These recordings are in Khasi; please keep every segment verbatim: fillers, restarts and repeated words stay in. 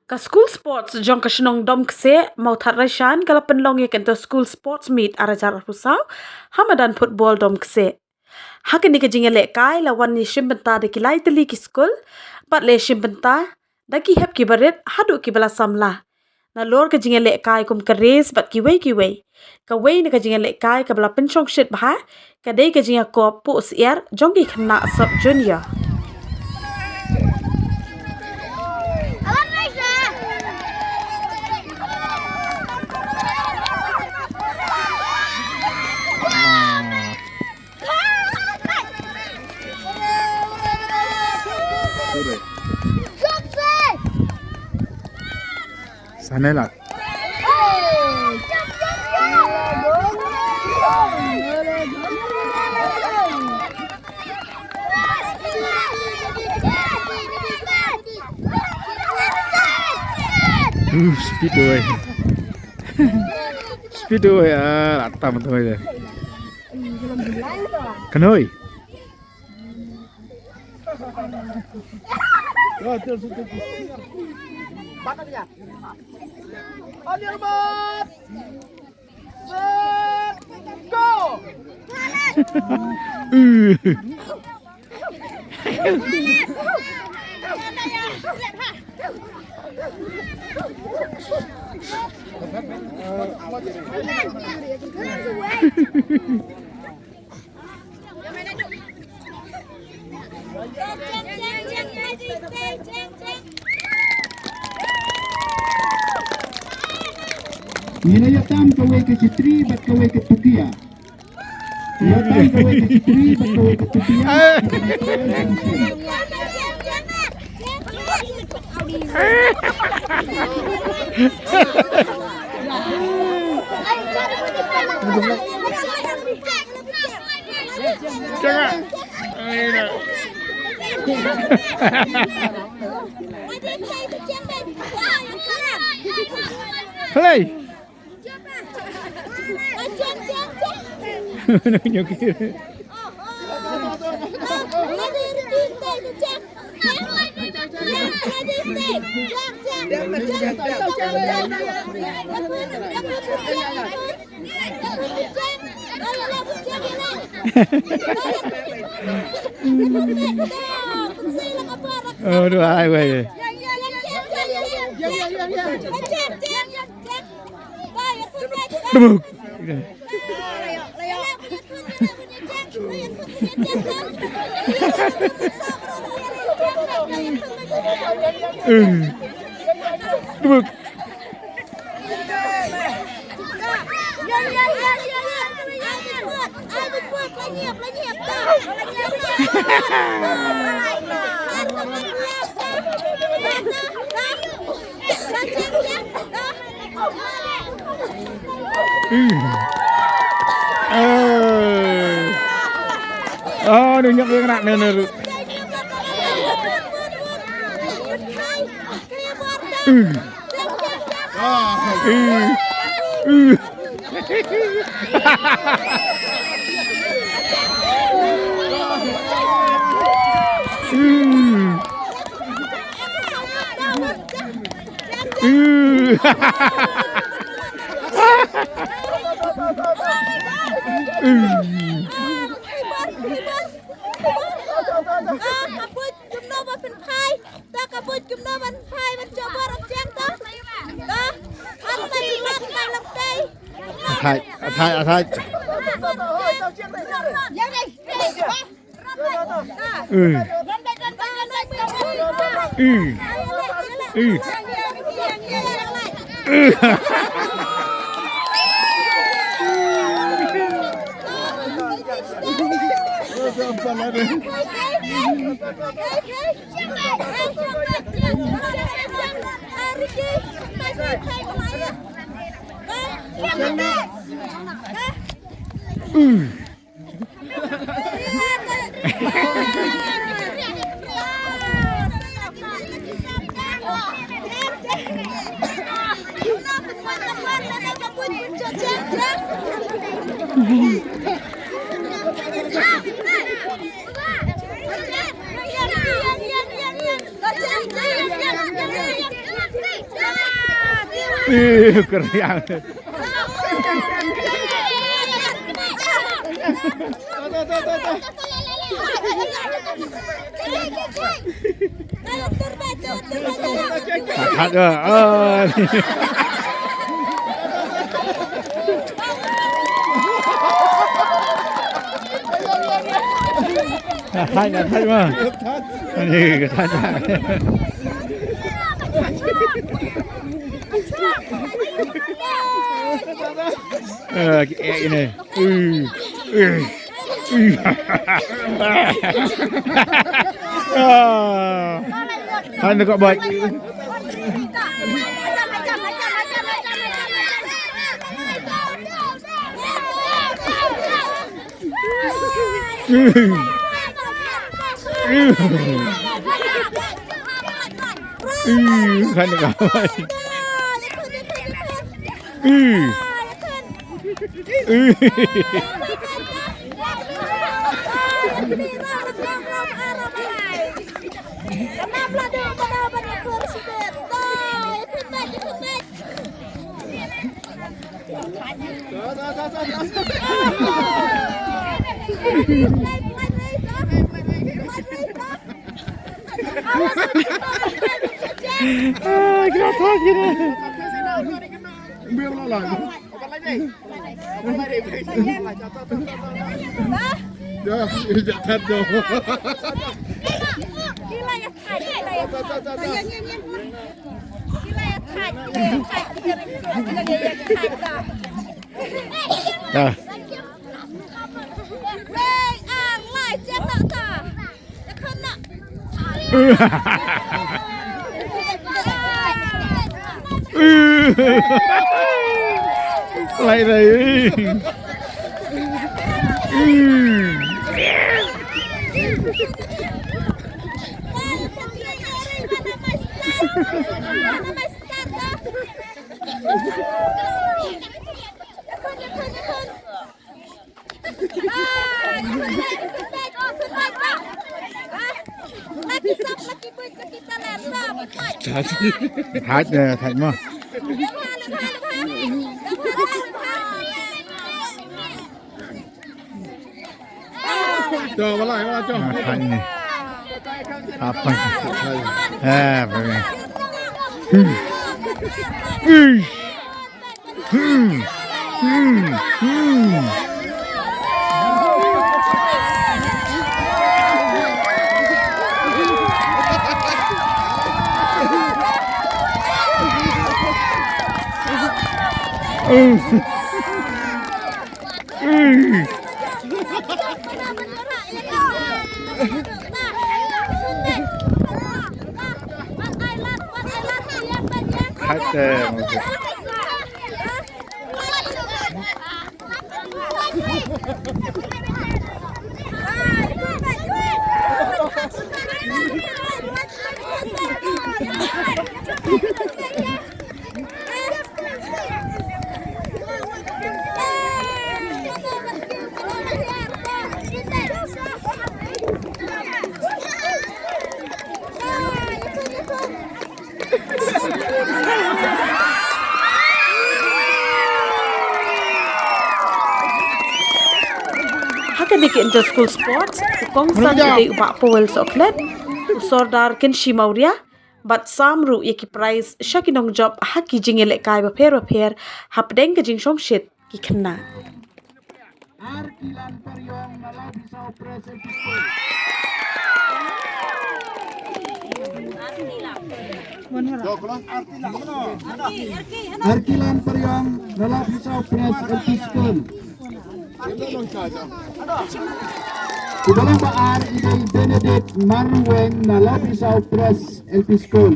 Ka School Sports jong ka shnong Domkse, Mawthadraishan, ka la pynlong ïa ka Inter School Sports Meet ar hajar arphew saw ha madan football Domkse. Ha kane ka jingïalehkai la wan ïashim bynta da ki lai tylli ki skul bad la ïashim bynta da ki hep ki barit haduh kiba la samla. Nalor ka jingïalehkai kum ka race bad kiwei kiwei, kawei na ka jingïalehkai kaba la pynshongshit bha ka dei ka jingïakop puh syiar jong ki khynnah sub junior. Sanela. Uh, speed oi. Speed oi, ah, atam tu aja. Kanoi. Ngin ïa tam kawei ka chitri bad kawei ka tukia. Ïa tam kawei ka chitri bad kawei ka tukia. Play. Oh, duh ai wei. Debuk. Eh. Debuk. Ah, nunjuk yang nak nene. Ka buit kumno ban pynphai, ta ka buit kumno ban phai ban jabor ap jeng ta. Ta, ap ta jingmut ta lam tai. Athai, athai, athai. Ih, keriang. Hat, hat, ah, ah. Hat, hat, hat, ma. Ni, hat, hat. Eh, eh, ini. Eh, eh. Ah. Han ka bai. Han ka bai. Ah, kena thak kena. Biar lah. Ya, ya, jatuh tu. Dah. Lại đây. Thach, eh, thach mo. Cho, wala, wala, cho. Ah, thach ni. Apa? Eh, apa ni? Hmm. Hmm. Hmm. Hmm. Hmm. Hmm. Hate, Ha kane ka Inter School Sports, u kongsan u dei u Bah Powell Sohkhlet, u Sordar Kynshi Mawria, bad sam ruh ïa ki prize sha ki nongjop ha ki jingïalehkai bapher bapher hapdeng ka jingshongshit ki khynnah. Arkilan Pariong na Law Pisa Press L P School. Arkilan Pariong na Law Pisa Press L P School. Uba long ba ar i dei Benedict Marweng na Law Pisa Press L P School.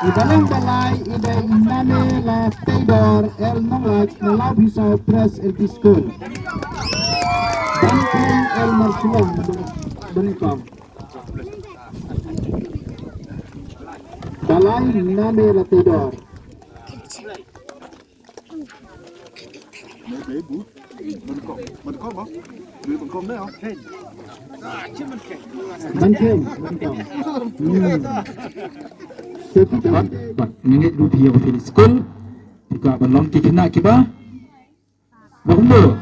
Uba long ba lai i dei Name la Teidor el Nonglait na Law Pisa Press L P School. Ban Kren el Marsulong, ban kong. Ba lai Name la Teidor. Ban kren, ban kren. Hmm. Bad, bad, ngi ngeit ruh phi ïa phi skul. Phi kwah ban long ki khynnah kiba. Ba kumno?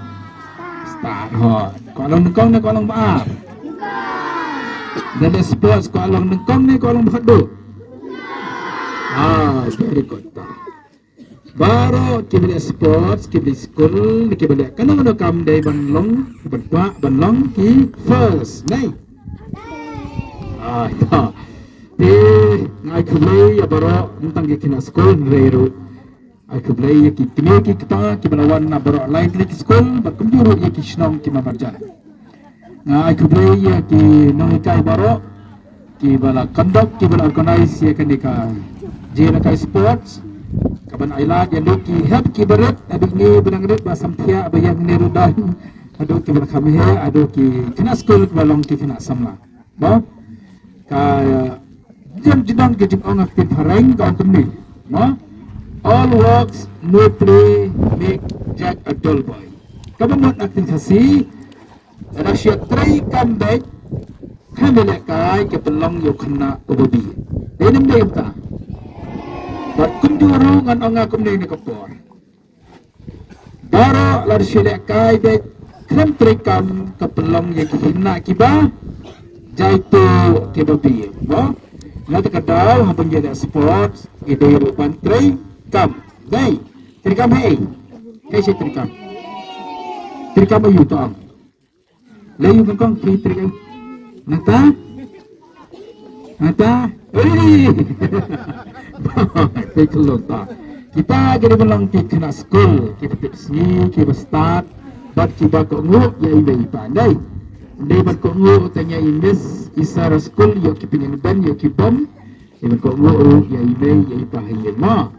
Stad hooid. Kwah long nyngkong ne kwah long ba ar? Lada sports kwah long nyngkong ne kwah long ba khatduh? Ah, very good. Baroh kiba leh sports, kiba leh skul, kiba leh kano kano kam dei ban long, ban kwah ban long ki first. Nai. Ah, ita. Te nga ai khublei ïa baroh, ym tang ki khynnah skul, hynrei ruh ai khublei ïa ki kmie ki kpa kiba la wan na baroh lai tylli ki skul, bad kumjuh ruh ïa ki shnong ki marjan. Nga ai khublei ïa ki nonghikai baroh kiba la conduct, kiba la organize ïa kane ka jingïalehkai sports, kaban ai lad ïa ngi ki hep ki barit. Haduh ngi ba nang rit ba samthiah ba ïa ngi ruh don, haduh kiba la kham heh, haduh ki khynnah skul kiba long ki khynnah samla. Mo? Ka jingdon ki jingong ha ka ktien phareng ka ong kumne. Mo? All works no play make Jack a dull boy. Kaba mut ha ka ktien Khasi, lada shu trei kam beit, khlem lehkai ka pynlong ïa u khynnah uba bieit. Dei ne ym dei kumta? Bad kumjuh ruh ngan ong nga kumne na ka por. Baroh lada shu lehkai beit khlem trei kam ka pynlong ïa ki khynnah kiba jaituh kiba bieit. Mo? Nga te ka daw haba ngi ïaleh sports, ngi dei ruh ban trei kam. Dei. Trei kam hei. Kaei shi trei kam? Trei kam aïu to ong? Lei ïa u kongkong ki trei kam. Nangta? Nangta? Oi! Te khlong ta. Kita ki dei ban long ki khynnah skul, kiba tipsngi, kiba stad, bad kiba kohnguh ïa i mei i pa. Dei. Dei ban kohnguh tang ïa i miss, i sir skul, ïa ki pynïaid ban, ïa ki bom. Dei ban kohnguh ruh ïa i mei, ïa i pa ha ïing mo.